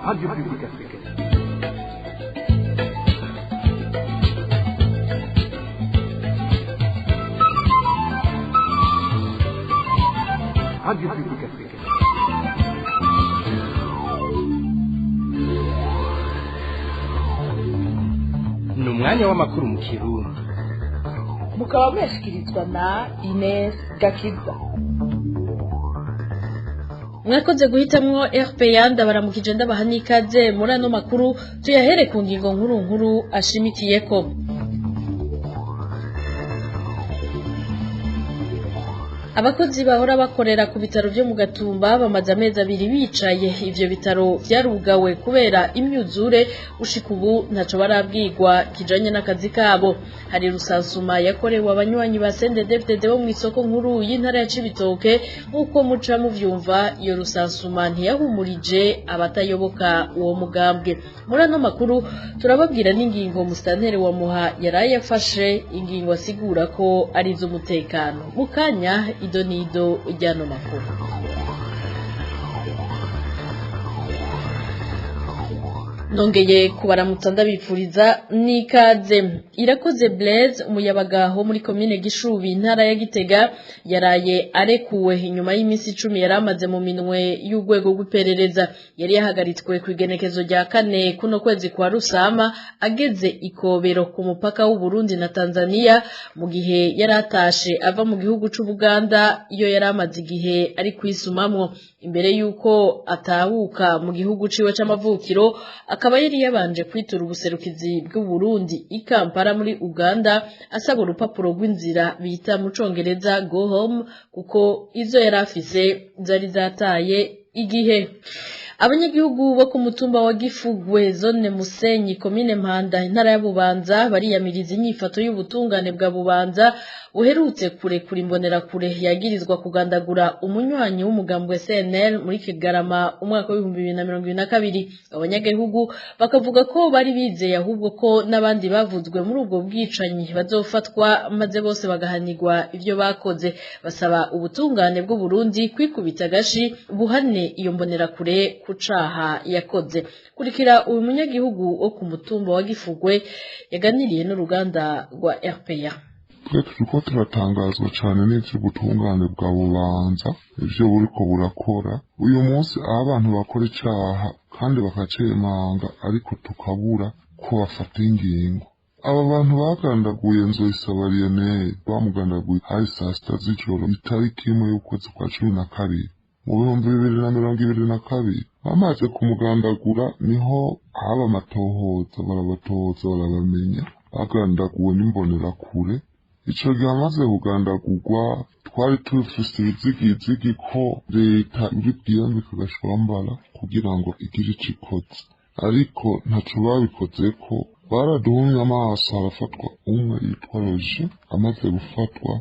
Radio Publique Africaine. Radio Publique Africaine. Ni umwanya w'amakuru mu Kirundi. Mukaba muyashyikirizwa na Ines Gakiza. Mwakoze guhitamwo RPA, ndabaramukije, ndabaha n'ikaze muri ano makuru. Tuyahere ku ngingo nkuru nkuru ashimikiyeko. Abakozi bahora bakorera ku bitaro vyo mu Gatumba bamaze amezi 2 bicaye. Ivyo bitaro vyarugawe kubera imyuzure, ushika ubu ntaco barabwirwa kijanye n'akazi kabo. Hari rusansuma yakorewe abanywanyi ba CNDD-FDD bo mw'isoko nkuru y'intara ya Cibitoke. Nk'uko muca muvyumva, iyo rusansuma ntiyahumurije abatayoboka uwo mugambwe. Muri ano makuru turababwira n'ingingo musitanteri wa Muha yaraye afashe, ingingo asigura ko ari iz'umutekano. Mu kanya, ido nido ry'ano makuru. Nongeye kubaramutsa, ndabipfuriza n'ikaze. Irakoze Blaise, umuyabaga wo muri komine Gishubi, intara ya Gitega, yaraye arekuwe inyuma y'iminsi 10 yari amaze mu minwe y'urwego rw'iperereza. Yari yahagaritswe ku igenekezo rya 4 kuno kwezi kwa Rusama, ageze ikobero ku mupaka w'u Burundi na Tanzania, mu gihe yari atashe ava mu gihugu c'Ubuganda iyo yari amaze igihe ari kwisumamwo. Imbere y'uko atahuka mu gihugu ciwe c'amavukiro, akaba yari yabanje kwitura ubuserukizi bw'u Burundi i Kampala muri Uganda, asaba urupapuro rw'inzira bita mu Congereza "go home", kuko izo yari afise zari zataye igihe. Abanyagihugu bo ku mutumba wa Gifugwe, zone Musenyi, komine Mpanda, intara ya Bubanza, bariyamiriza inyifato y'ubutungane bwa Bubanza buherutse kurekura imbonerakure yagirizwa kugandagura umunywanyi w'umugambwe CNL muri Kigarama umwaka w'2022. Abanyagihugu bakavuga ko bari bizeye ahubwo ko n'abandi bavuzwe muri ubwo bwicanyi bazofatwa, maze bose bagahanirwa ivyo bakoze. Basaba ubutungane bw'u Burundi kwikubita agashi, buhane iyo mbonerakure ku caha yakoze. Kurikira uyu munyagihugu wo ku mutumba wa Gifugwe yaganiriye n'uruganda rwa RPA. Twe turiko turatangazwa cane n'ivy'ubutungane bwa Bubanza, ivyo buriko burakora uyu munsi, aho abantu bakora icaha kandi bakacemanga, ariko tukabura ko bafata ingingo. Aba bantu bagandaguye Nzoyisaba Lionel, bamugandaguye hari saa 6 z'ijoro, itariki 1 y'ukwezi kwa 12 mu 2022. Bamaze kumugandagura niho haba amatohoza, barabatohoza, barabamenya, bagandaguwe n'imbonerakure. Ico gihe amaze kugandagurwa, twari tufise ibizigizigi ko leta iri bwiyambike agashwambara kugira ngo igire ico ikoze, ariko ntaco babikozeko. Baraduhumye amaso, harafatwa umwe yitwa Roger. Amaze gufatwa,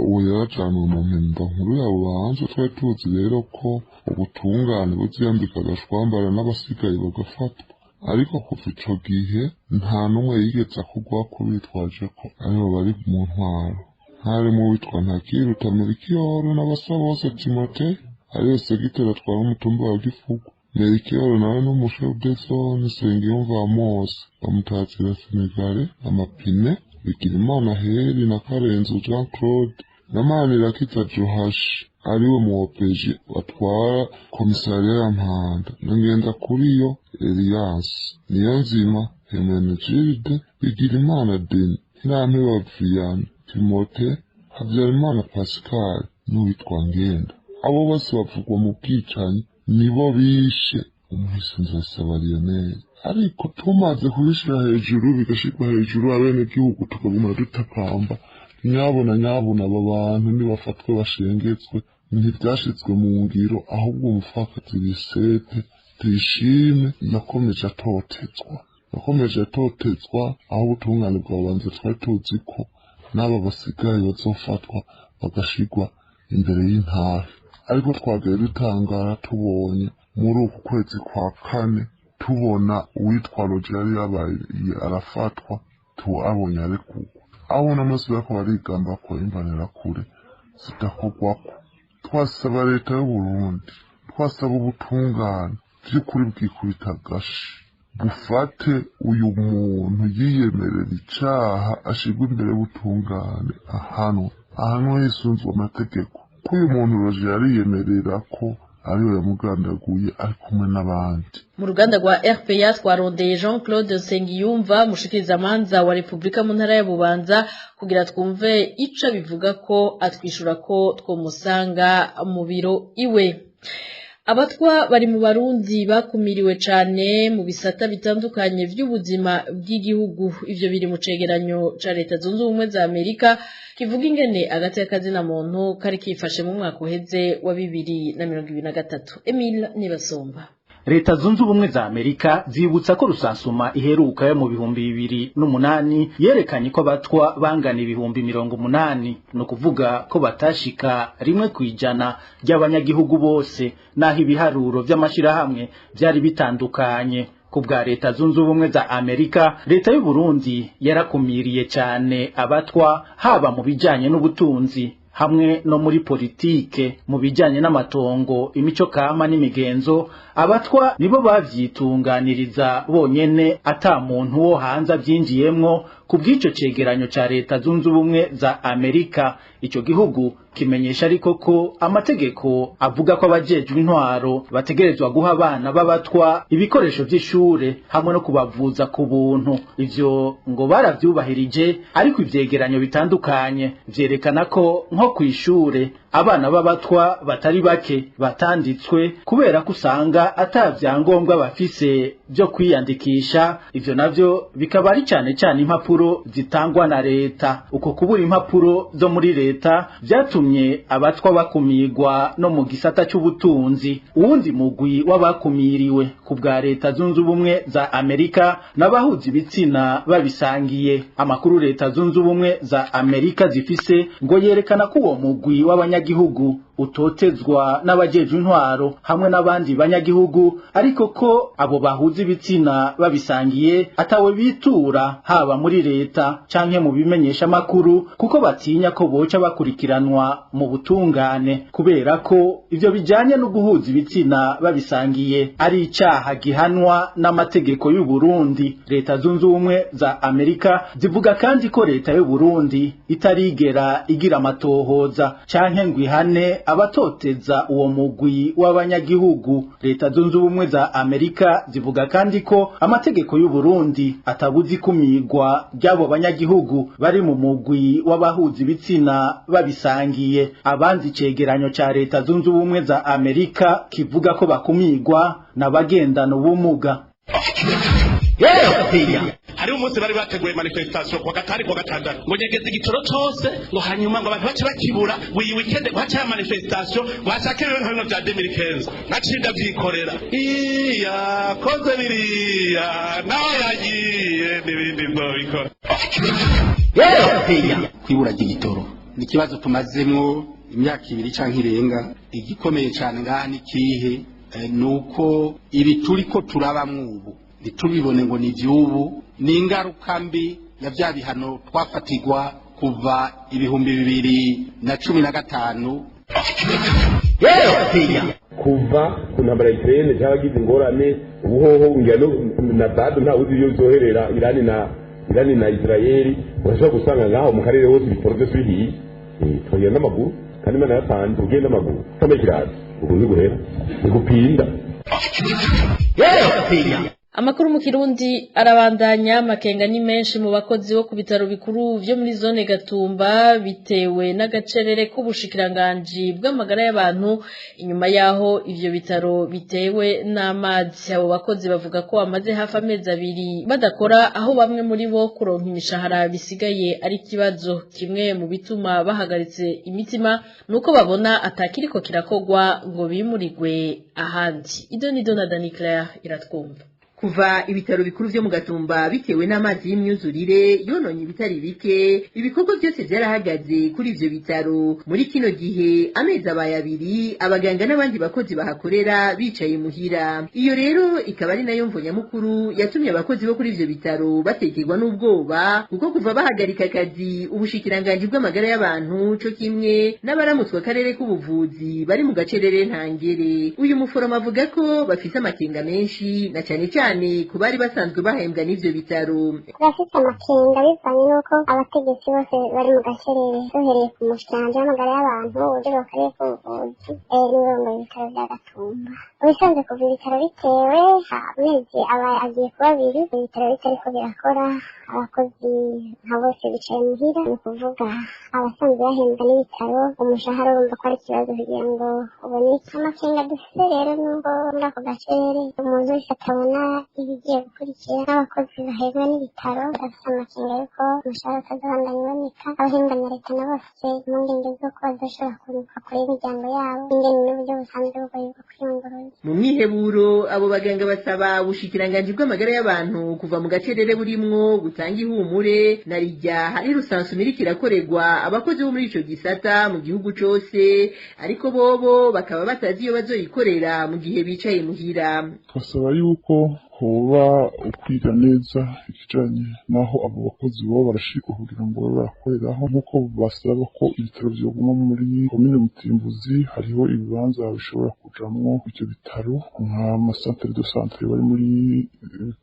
uwo yarajanwe mu mpimba nkuru ya Bubanza. Twari tuzi rero ko ubutungane buziyambika agashwambara n'abasigaye bagafatwa, ariko kuva ico gihe nta n'umwe yigeze akugwako bitwaje ko aribo bari mu ntwaro. Harimwo uwitwa Ntakiruta Melchior n'Abasabose Timote, ariwe segiteri atwara umutumba wa Gifugu. Melchior nawe n'umushefu de zone Nsengiyumva Amos, bamutatira Senegale Amapine, Bigirimana Heri na Karenzo Jean Claude na Manirakiza Johashi, ariwe mu OPG batwara komisariya ya Mpanda, na Ngendakuriyo Elias, Niyonzima Hermenegilde, Bigirimana Denis, Ntirampeba Vianney, Timote Habyarimana Pascal n'uwitwa Ngenda. Abo bose bavugwa mu bwicanyi, nibo bishe umuhisi Nzosaba Lionel. Ariko tumaze kubishira hejuru, bigashirwa hejuru, abenegihugu tukaguma dutakamba: "Nyabona, nyabona, aba bantu nibafatwe bashengetswe." Ntivyashizwe mu ngiro, ahubwo umupfakazi Lisette Tuyishime yakomeje atotezwa, yakomeje atotezwa, aho ubutungane bwa Bubanza twari tuzi ko n'aba basigaye bazofatwa bagashirwa imbere y'intahe. Ariko twagiye dutangara tubonye muri uku kwezi kwa kane, tubona uwitwa Roger yari yabaye arafatwa, abonye arekurwa, abona amaze bariko barigamba ko imbonerakure zidakorwako. Twasaba leta y'Uburundi, twasaba ubutungane. Vy'ukuri bwikubita agashi, bufate uyu muntu yiyemerera icaha, ashirwe imbere y'ubutungane, ahanwe, ahanwe hisunzwe amategeko, ko uyu muntu Roger yariyemerera ko ariwe yamugandaguye ari kumwe n'abandi. Mu ruganda rwa RPA twarondeye Jean Claude Nsengiyumva, mushikirizamanza wa Republika mu ntara ya Bubanza, kugira twumve ico bivuga ko, atwishura ko twomusanga mu biro iwe. Abatwa bari mu Barundi bakumiriwe cane mu bisata bitandukanye vy'ubuzima bw'igihugu. Ivyo biri mu cegeranyo ca Leta Zunze Ubumwe za Amerika kivuga ingene agateka kazina muntu kari kifashe mu mwaka uheze wa 2023. Emile Nibasomba. Leta Zunze Ubumwe za Amerika zibutsa ko rusansuma iheruka yo mu 2008 yerekanye ko abatwa bangana 80,000, ni ukuvuga ko batashika 1% ry'abanyagihugu bose, naho ibiharuro vy'amashirahamwe vyari bitandukanye. Ku bwa Leta Zunze Ubumwe za Amerika, leta y'u Burundi yarakumiriye cyane abatwa, haba mu bijanye n'ubutunzi hamwe no muri politike. Mu bijanye n'amatongo, imico kama n'imigenzo, abatwa nibo bavyitunganiriza bonyene, ata muntu wo hanze avyinjiyemwo. Ku bw'ico cegeranyo ca Leta Zunze Ubumwe za Amerika, ico gihugu kimenyesha ariko ko amategeko avuga ko abajejwe intwaro bategerezwa guha abana b'abatwa ibikoresho vy'ishure hamwe no kubavuza ku buntu, ivyo ngo baravyubahirije, ariko ivyegeranyo bitandukanye vyerekana ko nko kw'ishure abana b'abatwa batari bake batanditswe kubera ko usanga ata vyangombwa bafise vyo kwiyandikisha. Ivyo navyo bikaba ari cane cane impapuro zitangwa na leta. Uko kubura impapuro zo muri leta vyatumye abatwa bakumigwa no mu gisata c'ubutunzi. Uwundi mugwi w'abakumiriwe ku bwa Leta Zunze Ubumwe za Amerika n'abahuza ibitsina babisangiye. Amakuru Leta Zunze Ubumwe za Amerika zifise ngo yerekana ko uwo mugwi w'abanyagihugu utotezwa n'abajejwe intwaro hamwe n'abandi banyagihugu, ariko ko abo bahuza ibitsina babisangiye atawe bitura, haba muri leta canke mu bimenyesha makuru, kuko batinya ko boca bakurikiranwa mu butungane, kubera ko ivyo bijanye no guhuza ibitsina babisangiye ari icaha gihanwa n'amategeko y'u Burundi. Leta Zunze Ubumwe za Amerika zivuga kandi ko leta y'u Burundi itarigera igira amatohoza canke ngo ihane abatoteza uwo mugwi w'abanyagihugu. Leta Zunze Ubumwe za Amerika zivuga kandi ko amategeko y'u Burundi atabuza ikumigwa ry'abo banyagihugu bari mu mugwi w'abahuza ibitsina babisangiye. Abanzi icegeranyo ca Leta Zunze Ubumwe za Amerika kivuga ko bakumigwa n'abagendana ubumuga. Hariho umunsi bari bateguye manifestation kuwa gatari, kuwa gatandatu, ngo nyegeze igitoro cose, ngo hanyuma ngo abantu bace bakibura, ngo iyi weekend ngo hace manifestation, ngo hashake ibintu bino vya 2015. Naciye ndavyikorera, iya koze biriya nawe yagiye n'ibindi nzobikora. Kwibura ry'igitoro ni ikibazo tumazemwo imyaka 2 canke irenga. Igikomeye cane ngaha ni kihe? Nuko ibi turiko turabamwo ubu ntitubibone ngo ni ivy'ubu, ni ingaruka mbi ya vya bihano twafatirwa kuva 2015. Kuva ku ntambara ya Ukraine cyaragize ingorane, ubuhoho ngira na bado ntawe uzi iyo bizoherera. Irani na Israeli, urashobora gusanga ngaho mu karere hose ibitoro byose bihiye. Twagenda n'amaguru, kandi Imana yatanze ugenda n'amaguru utambaye ikirato, ubu ntiguhera ntigupinda. Amakuru mu Kirundi arabandanya. Amakenga ni menshi mu bakozi bo ku bitaro bikuru vyo muri zone Gatumba, bitewe n'agacerere k'ubushikiranganji bw'amagara y'abantu inyuma yaho ivyo bitaro bitewe n'amazi. Abo bakozi bavuga ko bamaze hafi amezi 2 badakora, aho bamwe muri bo kuronka imishahara bisigaye ari ikibazo. Kimwe mu bituma bahagaritse imitima nuko babona atakiriko kirakogwa ngo bimurirwe ahandi. Idonido na Dani Claire iratwumva. Kuva ibitaro bikuru vyo mu Gatumba bitewe n'amazi y'imyuzurire yononye ibitari bike, ibikorwa byose vyarahagaze kuri ivyo bitaro. Muri kino gihe amezi abaye abiri abaganga n'abandi bakozi bahakorera bicaye muhira. Iyo rero ikaba ari nayo mvo nyamukuru yatumye abakozi bo kuri ivyo bitaro batekerwa n'ubwoba, kuko kuva bahagarika akazi ubushikiranganji bw'amagara y'abantu co kimwe n'abaramutswa akarere k'ubuvuzi bari mu gacerere ntangere. Uyu muforomo avuga ko bafise amakenga menshi na cane cyane ku bari basanzwe bahembwa n'ivyo bitaro. Turafite amakenga bivanye n'uko abategetsi bose bari mu gacerere, duhereye ku mushikiranganji w'amagara y'abantu, ujejwe akarere k'ubuvuzi n'urongoye ibitaro vya Gatumba. Ubisanzwe kuva ibitaro bitewe amezi aba agiye kuba abiri ibitaro bitariko birakora, abakozi nka bose bicaye muhira. Ni ukuvuga abasanzwe bahembwa n'ibitaro umushahara urumva ko ari ikibazo kugira ngo uboneke. Amakenga dufise rero n'ubwo muri ako gacerere umuntu wese atabona ibigiye gukurikira, n'abakozi bahembwa n'ibitaro bafise amakenga yuko umushahara utazobandanya uboneka. Abahembwa na leta nabo bafise impungenge z'uko bazoshobora kunguka kure y'imiryango yabo, ingene n'uburyo busanzwe bugoye bwo kwiyunguruza. Mu mwiheburo abo baganga basaba ubushikiranganji bw'amagara y'abantu kuva mu gacerere burimwo gutanga ihumure na rirya hari rusansuma iriko irakorerwa abakozi bo muri ico gisata mu gihugu cose, ariko bobo bakaba batazi iyo bazoyikorera mu gihe bicaye muhira. Twasaba yuko hoba ukwiga neza ikijanye naho abo bakozi boba barashikwa kugira ngo babe barakoreraho, nk'uko basaba ko ibitaro vyoguma muri komine Mutimbuzi. Hariho ibibanza bishobora kujamwo ivyo bitaro nk'amasantere de santere bari muri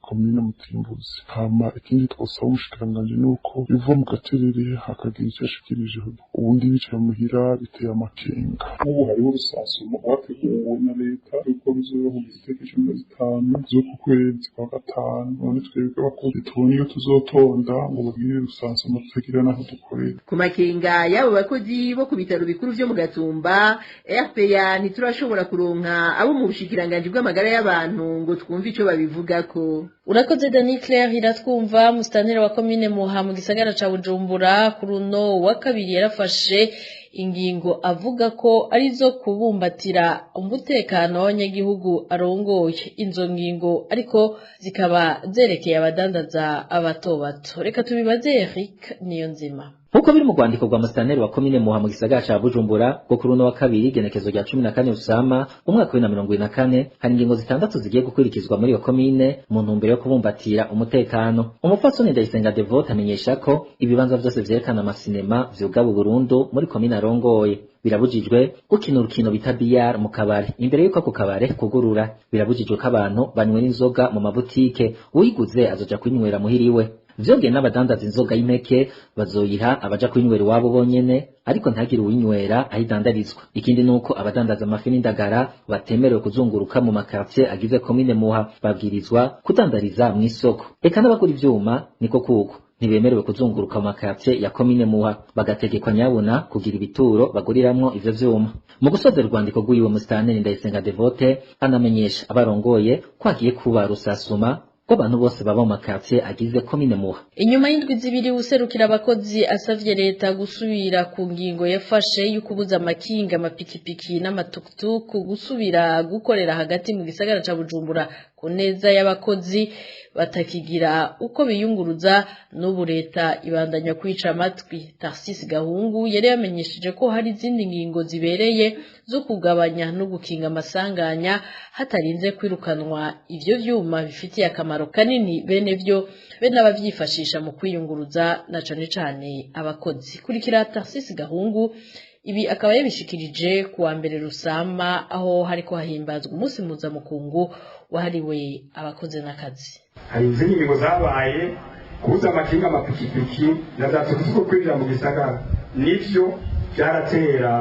komine Mutimbuzi. Hama ikindi twosaba umushikiranganji nuko biva mu gacerere hakagira ico ashikirije, ubundi bicaye muhira biteye amakenga. Nk'ubu hariho urusansuma rwateguwe na leta yuko ruzoba mu itariki 15 z'uku kwezi kwa gatanu. None twebwe abakozi tubona iyo tuzotonda ngo bagire rusansuma tutagira naho dukorera. Ku makenga y'abo bakozi bo ku bitaro bikuru vyo mu Gatumba, RPA ntiturashobora kuronka abo mu bushikiranganji bw'amagara y'abantu ngo twumve ico babivugako. Urakoze Dani Claire iratwumva. Musitanteri wa komine Muha mu gisagara ca Bujumbura kuri uno wa kabiri yarafashe ingingo avuga ko arizo kubumbatira umutekano w'abanyagihugu arongoye. Inzo ngingo ariko zikaba zerekeye abadandaza abato bato. Reka tubibaze Eric Niyonzima. Nkuko biri mu rwandiko rwa musitanteri wa komine Muha mu gisagara ca Bujumbura rwo kuri uno wa kabiri igenekezo rya 14 Rusama umwaka wa 2024, hari ingingo zitandatu zigiye gukurikizwa muri iyo komine mu ntumbero yo kubumbatira umutekano. Umupfasoni Ndayisenga Devote amenyesha ko ibibanza vyose vyerekana amasinema vyugawe burundu muri komine arongoye. Birabujijwe gukina urukino bita biyar mu kabare imbere yuko ako kabare kugurura. Birabujijwe ko abantu banywera inzoga mu mabutike, uyiguze azoja kwinywera muhiriwe. Vyongeye n'abadandaza inzoga y'impeke bazoyiha abaja kwinywera iwabo bonyene, ariko ntagire uwinywera ahidandarizwa. Ikindi nuko abadandaza amafi n'indagara batemerewe kuzunguruka mu makartier agize komine Muha, babwirizwa kudandariza mw'isoko. Eka n'abagura ivyuma niko kuko ntibemerewe kuzunguruka mu makartier ya komine Muha, bagategekwa nyabuna kugira ibituro baguriramwo ivyo vyuma. Mu gusoza urwandiko rw'iwe, musitanteri Ndayisenga Devote anamenyesha abarongoye ko hagiye kuba rusasuma abantu bose baba mu makartier agize komine Muha. Inyuma y'indwi zibiri userukira abakozi asavye leta gusubira ku ngingo yafashe y'ukubuza amakinga, amapikipiki n'amatukutuku gusubira gukorera hagati mu gisagara ca Bujumbura ku neza y'abakozi batakigira uko biyunguruza, n'ubu leta ibandanya kwica amatwi. Tarsis Gahungu yari yamenyesheje ko hari izindi ngingo zibereye zo kugabanya no gukinga amasanganya hatarinze kwirukanwa ivyo vyuma bifitiye akamaro kanini bene vyo bene abavyifashisha mu kwiyunguruza na cane cane abakozi. Kurikira Tarsis Gahungu, ibi akaba yabishikirije kuwa mbere Rusama aho hariko hahimbazwa umunsi mpuzamakungu wahariwe abakozi n'akazi. Hari izindi ngingo zabaye kubuza amakinga, amapikipiki na za tukutuku kwinjira mu gisagara, nivyo vyaratera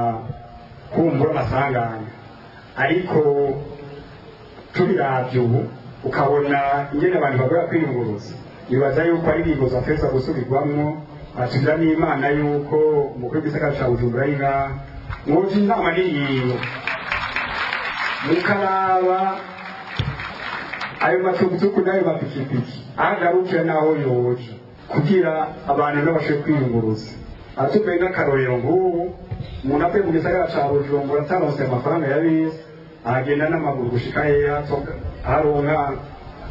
kumbura amasanganya, ariko tubiravye ubu ukabona ingene abantu bagora kwiyunguruza, nibaza yuko ari ingingo zateza gusubirwamwo. Atugira n'Imana yuko umukuru w'igisagara ca Bujumbura ari ngaha, mwoja inama n'ingingo mukaraba ayo matukutuku n'ayo mapikipiki ahagarukira n'aho yoja kugira abantu ntibabashe kwiyunguruza. Atuvuye nk'akarorero, nk'ubu umuntu avuye mu gisagara ca Bujumbura ataronse amafaranga ya bisi, aragenda n'amaguru gushika heya aronka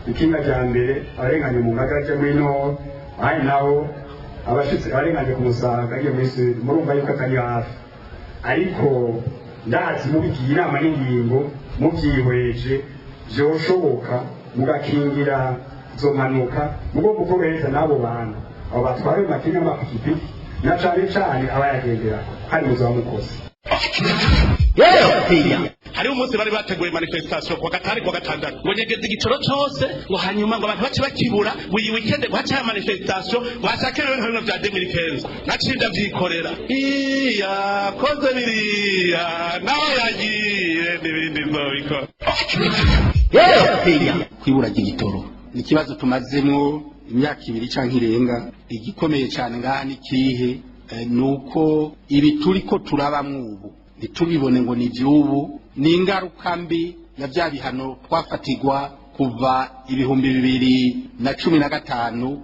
Ikinga rya mbere abarenganye mu Ngagara aje muri nord, ahandi naho abashitsi abarenganye ku Musaga agiye muri sud, murumva yuko atari hafi. Ariko ndazi mubigiye inama n'ingingo, mubyihweje vyoshoboka mugakingira izo mpanuka, mugomba korohereza n'abo bantu abo batwara ayo makinga n'amapikipiki na cane cane abayagenderako, kandi muzaba mukoze. Hariho umunsi bari bateguye manifestation kuwa gatanu kuwa gatandatu, ngo nyegeze igitoro cose, ngo hanyuma ngo abantu bace bakibura, ngo iyi weekend ngo hace manifestation, ngo hashake rero bino vya 2015. Naciye ndavyikorera, iya koze biriya nawe yagiye n'ibindi nzobikora. Kwibura ry'igitoro ni ikibazo tumazemwo imyaka 2 canke irenga. Igikomeye cane ngaha ni kihe? Nuko ibi turiko turabamwo ubu ntitubibone ngo ni ivy'ubu, ni ingaruka mbi ya vya bihano twafatirwa kuva 2015.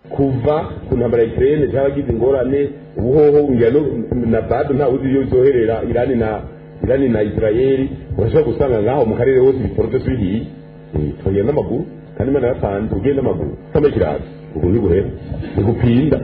Kuva ku ntambara ya Ukraine cyaragize ingorane, ubuhoho ngira na bado ntawe uzi iyo bizoherera Irani na Israeli. Urashobora gusanga ngaho mu karere hose ibitoro byose bihiye. Tugenda n'amaguru, kandi Imana yatanze ugenda n'amaguru utambaye ikirato, ubwo ntiguhera ntigupinda.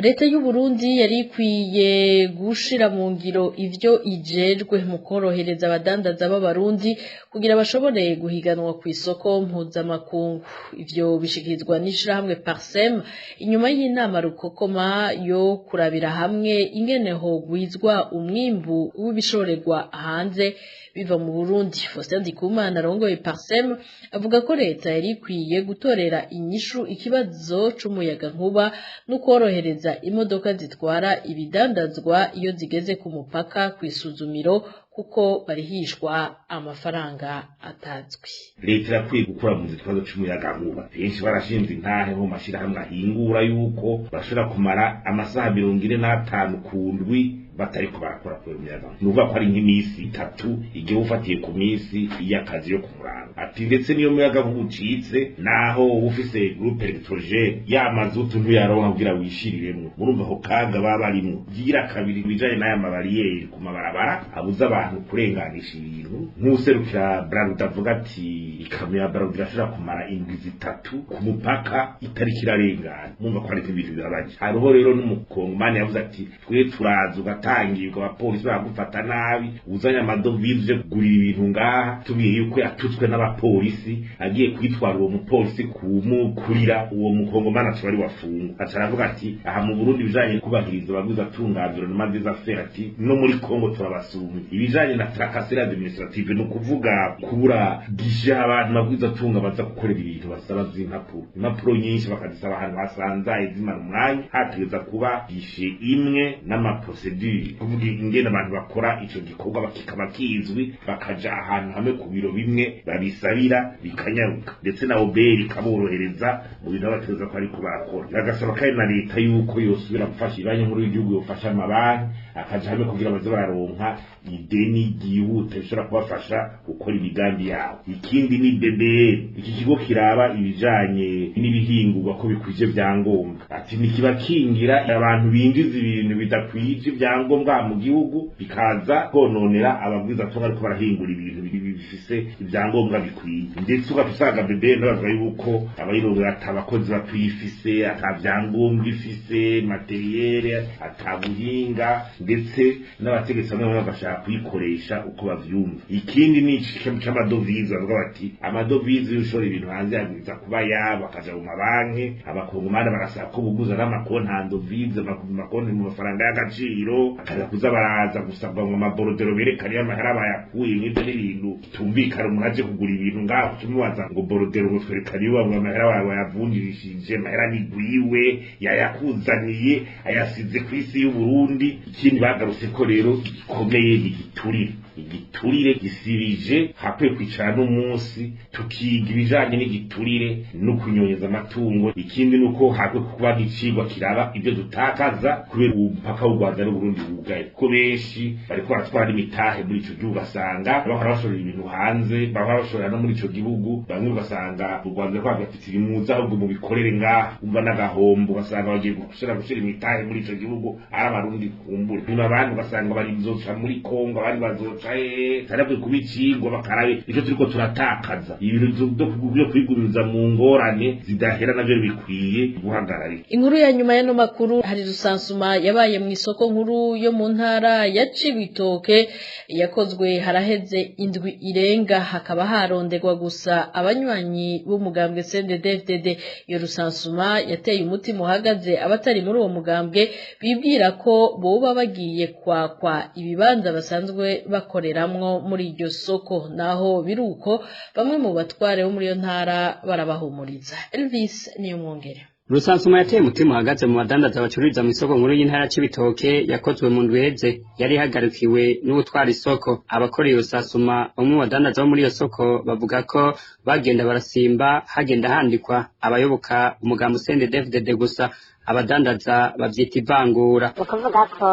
Leta y'u Burundi yari ikwiye gushira mu ngiro ivyo ijejwe mu korohereza abadandaza b'abarundi kugira bashobore guhiganwa ku isoko mpuzamakungu. Ivyo bishikirizwa n'ishirahamwe Parsem inyuma y'inama rukokoma yo kurabira hamwe ingene hogwizwa umwimbu w'ibishorerwa hanze biva mu Burundi. Faustin Ndikumana arongoye Parsem avuga ko leta yari ikwiye gutorera inyishu ikibazo c'umuyagankuba no korohereza imodoka zitwara ibidandazwa iyo zigeze ku mupaka kw'isuzumiro, kuko barihishwa amafaranga atazwi. Leta irakwiye gukura mu kibazo c'umuyagankuba. Benshi barashinze intahe mu mashirahamwe ahingura yuko bashobora kumara amasaha 45 ku ndwi batariko barakora kubera umuyagankuba. Ni ukuvuga ko ari nk'imisi 3 igihe ufatiye ku misi y'akazi yo kumuranga. Ati ndetse niyo muyagankuba ucitse, naho ufise groupe électrogène y'amazutu ntuyaronka kugira wishiriremwo. Murumva ako kaga baba barimwo. Gira kabiri ibijanye n'aya mabariyeri ku mabarabara abuza abantu kurenganisha ibintu. Nk'userukira Brarudi avuga ati ikamyo ya Brarudi irashobora kumara indwi 3 ku mupaka itariko irarengana. Murumva ko ari ibintu bibabaje. Hariho rero n'umukongomani yavuze ati twe turaza ugatangirwa abapolisi baragufata nabi, uzanye amadovize uje kugurira ibintu ngaha, tubwiye yuko yatutswe n'abapolisi, agiye kwitwara uwo mupolisi kumukurira uwo mukongomani aca ari wafungwa. Aca aravuga ati aha mu Burundi ibijanye no kubahiriza ababwiza tunganziro n'amanziza fera, ati no muri Kongo turabasumye. Ibijanye na tracasserie administrative, ni ukuvuga kubura gisha abantu babwiza tunga baza gukorera ibintu basaba z'impapuro, impapuro nyinshi bakazisaba ahantu hasanzaye zimara umwanya, hategeza kuba gishe imwe n'amaprocedure, kuvuga ingene abantu bakora ico gikorwa kikaba kizwi, bakaja ahantu hamwe ku biro bimwe babisabira bikanyaruka, ndetse na oberi ikaborohereza mu bintu abategeza ko ariko barakora. Bagasaba kandi na leta yuko yosubira gufasha ibanki nkuru y'igihugu, yofasha amabanki akaja hamwe kugira baze bararonka ideni ryihuta rishobora kubafasha gukora imigambi yabo. Ikindi ni BBN, iki kigo kiraba ibijanye n'ibihingurwa ko bikwije vyangombwa, ati ntikibakingira abantu binjiza ibintu bidakwije ibyangombwa mu gihugu bikaza kononera ababwizatunga ariko barahingura ibintu bifise ibyangombwa bikwiye. Ndetse ugaca usanga BBN bavuga yuko abayirongera ata bakozi bakuyifise, ata vyangombwa ifise, materiyere, ata buhinga, ndetse n'abategetsi bamwe bamwe bagashaka kuyikoresha uko bavyumva. Ikindi ni c'amadovize, bavuga bati amadovize iyo ushora ibintu hanze yabwiza kuba yabo akaja mu mabanki. Abakongomani barasaba ko buguza n'amakonti andovize, amakonti mu mafaranga y'agaciro, akaza kuza baraza gusabwa ngo amaborodero berekane y'amahera bayakuye. Nk'ivyo n'ibintu bitumvikana. Umuntu aje kugura ibintu ngaho tumubaza ngo borodero ngo twerekane iwawe ngo amahera wawe wayavunjirishije, amahera nigwiwe yayakuzaniye ayasize kw'isi y'Uburundi. Ikindi bagarutse ko rero gikomeye ni igiturire. Igiturire gisibije, hakwiye kwicara n'umunsi tukiga ibijanye n'igiturire no kunyonyeza amatungo. Ikindi nuko hakwiye kuba icigwa kiraba ibyo dutakaza kubera umupaka w'u Rwanda n'Uburundi wugaye, kuko benshi bariko baratwara imitahe muri ico gihugu, ugasanga bahora bashorera ibintu hanze, bahora bashorera no muri ico gihugu. Bamwe ugasanga u Rwanda rwagafite ibimuza ahubwo mubikorere ngaha, umva n'agahombo, ugasanga bagiye gushira imitahe muri ico gihugu ari abarundi kumbure. Nyuma abandi ugasanga bari bazoca muri Kongo, abandi bazoca bifasha tarakwiye kuba icigwa bakarabe ico turiko turatakaza ibintu byo kwigumiriza mu ngorane zidahera navyo bikwiye guhagararika. Inkuru ya nyuma y'ano makuru hari rusansuma yabaye mu isoko nkuru yo mu ntara ya Cibitoke yakozwe haraheze indwi irenga, hakaba haronderwa gusa abanywanyi b'umugambwe CNDD-FDD. Iyo rusansuma yateye umutima uhagaze abatari muri uwo mugambwe bibwira ko boba bagiye kwakwa ibibanza basanzwe bakoreramwo muri iryo soko, naho biruko bamwe mu batware bo muri iyo ntara barabahumuriza. Elvis Niyomwongere. Rusansuma yateye umutima uhagaze mu badandaza bacururiza mu isoko nkuru y'intara Cibitoke yakozwe mu ndwi iheze, yari ihagarikiwe n'ubutwara isoko. Abakora iyo rusansuma bamwe mu badandaza bo muri iyo soko bavuga ko bagenda barasimba hagenda handikwa abayoboka umugambi CNDD-FDD gusa, abadandaza bavyita ivangura. Ni ukuvuga ko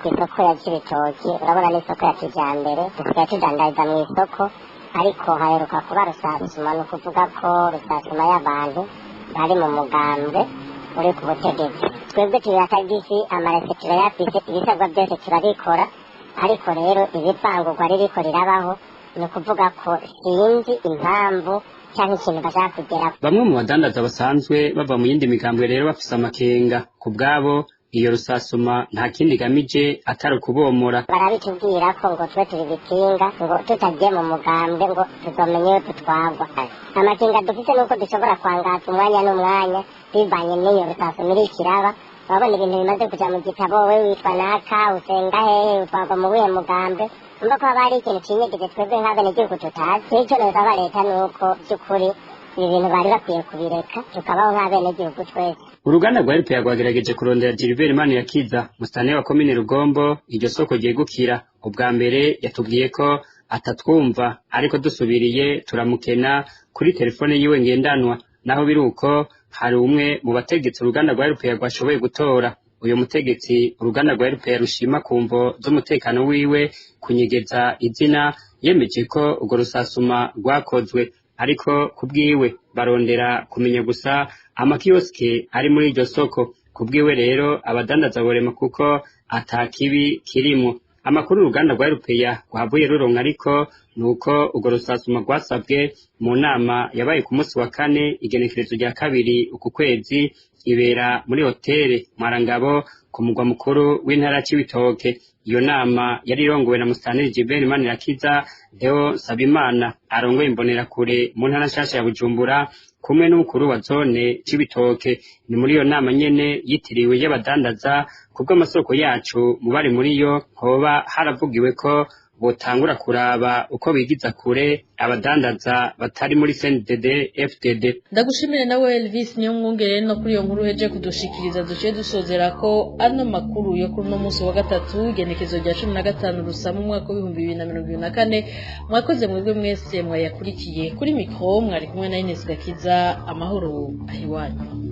ku isoko ya Cibitoke urabona n'isoko ya kijambere dusigaye tudandariza mu isoko, ariko haheruka kuba rusansuma. Ni ukuvuga ko rusansuma y'abantu bari mu mugambwe uri ku butegetsi. Twebwe turi akagisi, amarese turayafise, ibisabwa byose turabikora, ariko rero ibivangurwa ririko rirabaho. Ni ukuvuga ko sinzi impamvu canke ikintu bashaka kugeraho. Bamwe mu badandaza basanzwe bava mu yindi migambwe rero bafise amakenga ku bwabo. Iyo rusasuma nta kindi igamije atari ukubomora. Barabitubwira ko ngo tube turi bikinga, ngo tutagiye mu mugambwe ngo tuzomenye iyo tutwagwa. Amakenga dufise nuko dushobora kwangaza umwanya n'umwanya bivanye n'iyo rusasuma iriko iraba. Urabona ibintu bimaze kuja mu gitabo, wewe witwa naka, usenga hehe, utwagwa mu wuhe mugambwe. Umva ko haba hari ikintu cinyegeje twebwe nk'abenegihugu tutazi. Ico nosaba leta nuko vy'ukuri ibi bintu bari bakwiye kubireka tukabaho nk'abenegihugu twese. Uruganda rwa RPA rwagerageje kurondera Gilbert Manirakiza, musitanteri wa komine Rugombo, iryo soko ryegukira. Ubwa mbere yatubwiye ko atatwumva, ariko dusubiriye turamukena kuri telefone yiwe ngendanwa. Naho biruko hari umwe mu bategetsi uruganda rwa RPA rwashoboye gutora. Uyu mutegetsi uruganda rwa RPA rushima ku mvo z'umutekano wiwe kunyegeza izina, yemeje ko urwo rusasuma rwakozwe, ariko kubwiwe barondera kumenya gusa amakioske ari muri iryo soko. Kubwiwe rero abadandaza borema kuko atakibi kirimo. Amakuru uruganda rwa RPA rwavuye ruronka ariko nuko urwo rusasuma rwasabwe mu nama yabaye ku munsi wa kane igenekerezo rya 2 uku kwezi, ibera muri hoteli Mwarangabo ku mugwa mukuru w'intara Cibitoke. Iyo nama yari irongowe na Musitanteri Gilbert Manirakiza, Deo Sabimana arongoye imbonerakure mu ntara nshasha ya Bujumbura, kumwe n'umukuru wa zone Cibitoke. Ni muri iyo nama nyene yitiriwe y'abadandaza. Kubw'amasoko yacu mu bari muri yo hoba haravugiwe ko botangura kuraba uko bigiza kure abadandaza batari muri CNDD FDD. Ndagushimire nawe Elvis Niyomwungere no kuri iyo nkuru heje kudushikiriza. Duciye dusozera ko ano makuru yo kuri no munsi wa gatatu igenekezo rya 15 Rusama umwaka wa 2024. Mwakoze mwebwe mwese mwayakurikiye. Kuri mikro mwari kumwe na Ines Gakiza. Amahoro ahiwanyu.